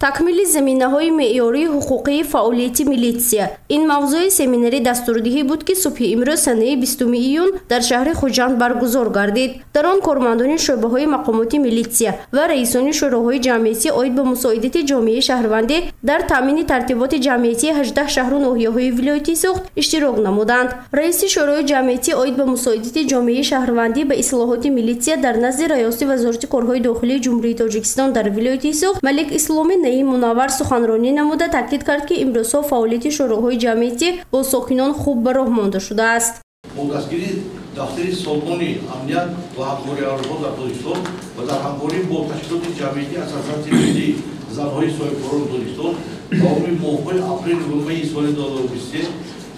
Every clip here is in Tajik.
Такмили заминаҳои меъёрии ҳуқуқии фаъолияти милитсия. Ин мавзӯи семинари дастурдиҳӣ буд, ки субҳи имрӯз, санаи 20 июн, дар шаҳри Хуҷанд баргузор гардид. Дар он кормандони шӯъбаҳои мақомоти милитсия ва раисони шӯроҳои ҷамъиятӣ оид ба мусоидати ҷомеаи шаҳрвандӣ дар таъмини тартиботи ҷамъиятии 18 шаҳру ноҳияҳои вилояти Суғд иштирок намуданд. Раиси шӯрои ҷамъиятӣ оид ба мусоидати ҷомеаи шаҳрвандӣ ба ислоҳоти милитсия дар назди Раёсати Вазорати корҳои дохилии Ҷумҳурии Тоҷикистон дар вилояти Суғд Малик Исломи Наим Мунаввар суханронӣ намуда таъкид кард, ки имрӯзҳо фаъолияти шӯроҳои ҷамъиятӣ бо сокинон хуб ба роҳ монда шудааст. Бо дастгирии дафтари Созмони амният ва ҳамкории Аврупо дар Тоҷикистон ва дар ҳамкорӣ бо ташкилоти ҷамъиятии Ассотсиатсияи миллии занҳои соҳибкорони Тоҷикистон давоми моҳҳои апрел ва майи соли 2023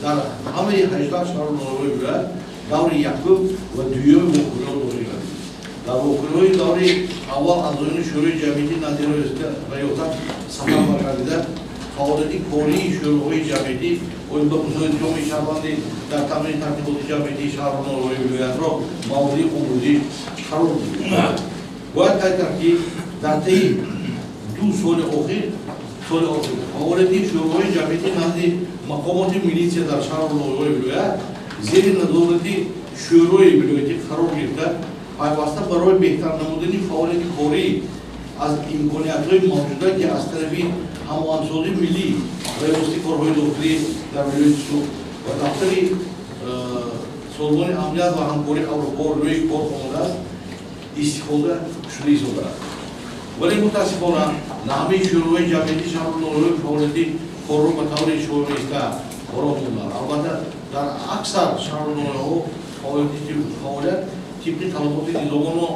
дар ҳамаи 18 шаҳру ноҳияҳои вилоят даври якум ва дуюми вохӯриҳо доир гардид. Дар вохӯриҳои даври аввал аъзоёни шӯрои ҷамъиятӣ назди раёсат сафар баргардида, фаъолияти кории шӯроҳои ҷамъиятӣ оид ба мусоидати ҷомеаи шаҳрвандӣ дар таъмини тартиботи ҷамъиятии шаҳру ноҳияҳои вилоятро мавриди омӯзиш қарор доданд. Бояд қайд кард, ки дар таи 2 соли охир фаъолияти шӯроҳои ҷамъиятӣ назди мақомоти милитсия дар шаҳру ноҳияҳои вилоят зери назорати шӯрои вилоятӣ қарор гирифта, пайваста барои беҳтар намудани фаъолияти корӣ аз имкониятҳои мавҷуда, ки аз тарафи ҳамоҳангсозии миллӣ, Раёсати корҳои дохилӣ дар вилояти Суғд ва дафтари Созмони амният ва ҳамкории Аврупо рӯи кор омадааст, истифода шуда истодааст. Вале мутаассифона на ҳамаи шӯроҳои ҷамъиятии шаҳру ноҳияҳои фаъолияти корро ба таври шоиста ба роҳ монданд. Албатта, дар аксар шаҳру ноҳияҳо фаъолият тибқи талаботи низомнома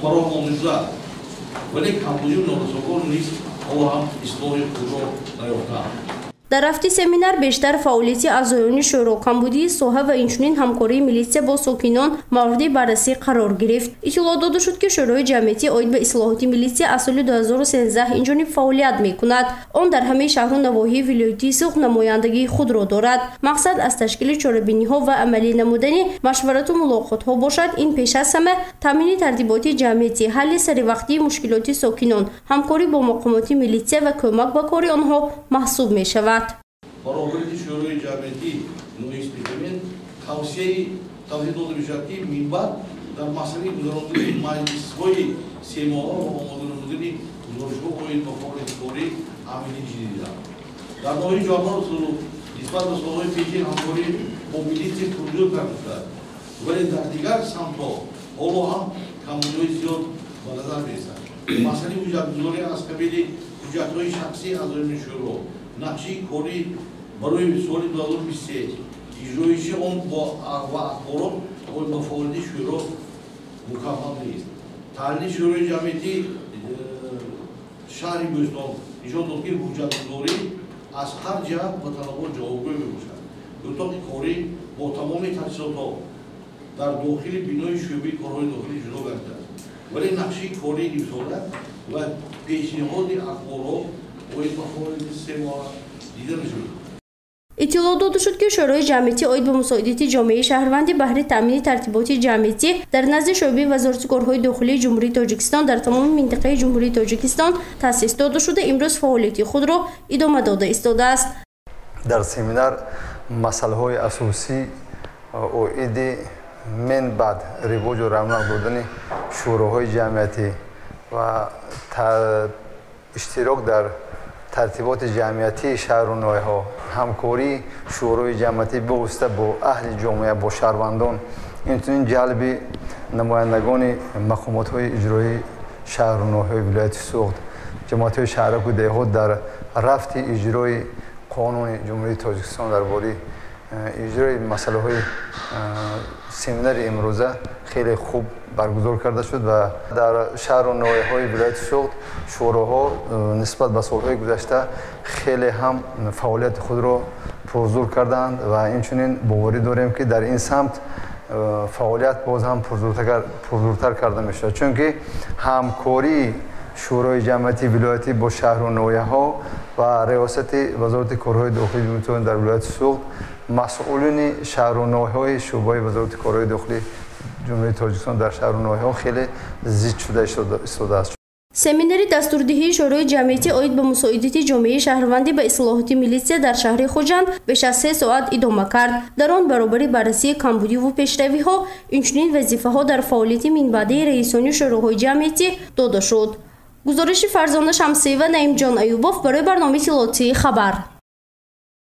ба роҳ монда шудааст, вале камбудию норасогиҳо низ ҳоло ҳам ислоҳи худро наёфтаанд. Дар рафти семинар бештар фаъолияти аъзоёни шӯро, камбудии соҳа ва инчунин ҳамкории милитсия бо сокинон мавриди баррасӣ қарор гирифт. Иттилоъ дода шуд, ки шӯрои ҷамъиятӣ оид ба ислоҳоти милитсия аз соли 2013 инҷониб фаъолият мекунад. Он дар ҳамаи шаҳру навоҳии вилоятии Суғд намояндагии худро дорад. Мақсад аз ташкили чорабиниҳо ва амалӣ намудани машварату мулоқотҳо бошад. Ин пеш аз ҳама таъмини тартиботи ҷамъиятӣ, ҳалли саривақтии мушкилоти сокинон, ҳамкорӣ бо мақомоти милитсия ва кӯмак ба кори онҳо маҳсуб мешавад. Баробарити шӯрои ҷамъиятӣ ноҳияи Спитамен тавсия дода мешавад, ки минбаъд дар масъалаи гузарондани маҷлисҳои семоҳа ва омода намудани гузоришҳо оид ба фаъолияти корӣ амалӣ ҷиддӣ диданд. Дар ноҳияи Ҷаббор Расулов нисбат ба солҳои пешин ҳамкорӣ бо милитсия пурзӯр карда шудааст, вале дар дигар самтҳо ҳоло ҳам камбудиҳои зиёд ба назар мерасад. Масъалаи ҳуҷҷатгузорӣ аз қабили ҳуҷҷатҳои шахсии аъзоёни шӯро, нақшаи корӣ барои соли 2023, иҷроиши он ва ахборот оид ба фаъолияти шӯро мукаммал нест. Таҳлили шӯрои ҷамъиятии шаҳри Бӯстон нишон дод, ки ҳуҷҷатгузорӣ аз ҳар ҷиҳат ба талабот ҷавобгӯ мебошад. Утоқи корӣ бо тамоми таҷҳизотҳо дар дохили бинои шӯъбаи корҳои дохилӣ ҷудо гардидааст, вале нақшаи кории имсола ва пешниҳоди ахборот оид ба фаъолияти семоҳа дида нашуд. Иттилоъ дода шуд, ки шӯрои ҷамъиятӣ оид ба мусоидати ҷомеаи шаҳрвандӣ баҳри таъмини тартиботи ҷамъиятӣ дар назди шӯъбаи Вазорати корҳои дохилии Ҷумҳурии Тоҷикистон дар тамоми минтақаи Ҷумҳурии Тоҷикистон таъсис дода шуда, имрӯз фаъолияти худро идома дода истодааст. Дар семинар масъалаҳои асосӣ оиди минбаъд ривоҷу равнақ додани шӯроҳои ҷамъиятӣ ва иштирок дар тартиботи ҷамъиятии шаҳру ноҳияҳо, ҳамкории шӯрои ҷамъиятӣ бевосита бо аҳли ҷомеа, бо шаҳрвандон, инчунин ҷалби намояндагони мақомотҳои иҷроии шаҳру ноҳияҳои вилояти Суғд, ҷамоатҳои шаҳраку деҳот дар рафти иҷрои қонуни Ҷумҳурии Тоҷикистон дар бораи иҷрои масъалаҳои семинари имрӯза хеле хуб баргузор карда шуд ва дар шаҳру ноҳияҳои вилояти Суғд шӯроҳо нисбат ба солҳои гузашта хеле ҳам фаъолияти худро пурзур карданд ва инчунин боварӣ дорем, ки дар ин самт фаъолият боз ҳам пурзуртар карда мешавад, чунки ҳамкории шӯрои ҷамъиятии вилоятӣ бо шаҳру ноҳияҳо ва Раёсати Вазорати корҳои дохилии Ҷумҳурии дар вилояти Суғд, масъулини шаҳру ноҳияҳои шӯъбаи Вазорати корҳои дохилии Ҷумҳурии Тоҷикистон дар шаҳру ноҳияҳо хеле зид шуда истодааст. Семинари дастурдиҳии Шӯрои ҷамъиятӣ оид ба мусоидати ҷомеаи шаҳрвандӣ ба ислоҳоти милитсия дар шаҳри Хуҷанд беш аз 3 соат идома кард. Дар он баробари баррасии камбудиву пешравиҳо, инчунин вазифаҳо дар фаъолияти минбаъдаи раисони шӯроҳои ҷамъиятӣ дода шуд. Гузориши Фарзона Шамсиева, Наимҷон Аюбов барои барномаи иттилоотии «Хабар».